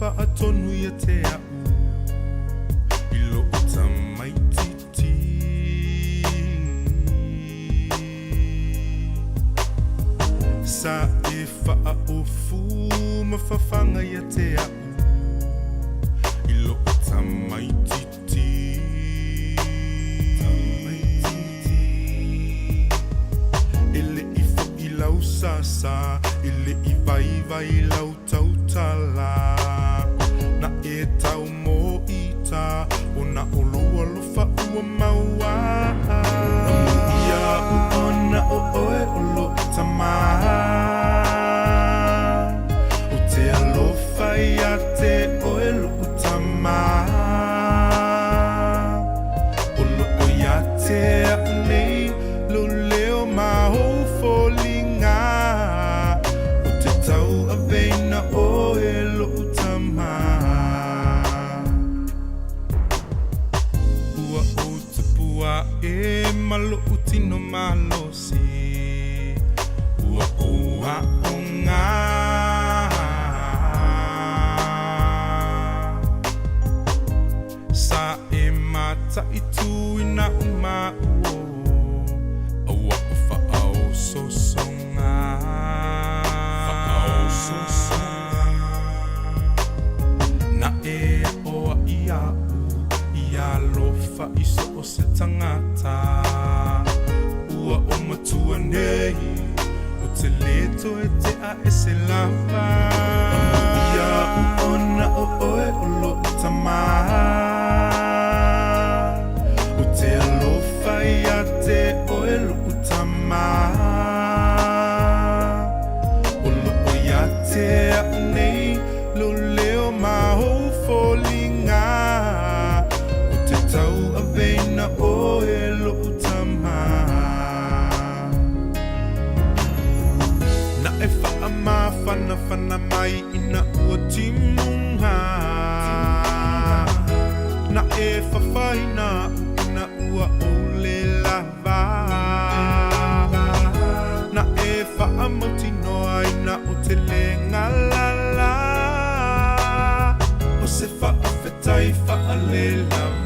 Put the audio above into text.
faatonu ia te a'u i lo'u tamaititi. Sa e faaofu mafafaga ia te a'u i lo'u tamaititi. E le'i fo'i lau sasa, e le'i vaivai lau tautala, na e tau mo ita ona o lou alofa ua maua. Amuia ona o oe o lo'u tamā, o te alofa ia te oe lo'u tamā, o lo'o ia te a'u nei lou leo ma ou foliga, o te tauaveina oe lo'u tamā. Ua ou tupu a'e ma lo'u tino malosi, ua ou a'oga sa e mataituina ma'u o a ua o faaososoga faaososoga na e a'o ai a'u ia alofa i so o se tagata ua o matua nei o te lē toe te'a e se lava ia ona o oe o lo'u tamā, o te alofa ia te oe lo'u tamā, o lo'o ia te a'u nei lou leo ma ou foliga, o te tauaveina oe lo'u tamā. Na e faamafanafana mai ina ua timuga, na e fafaina a'u ina ua ou lē lava, na e faamautinoa ina o te lē galala, o se faafetai faalelava.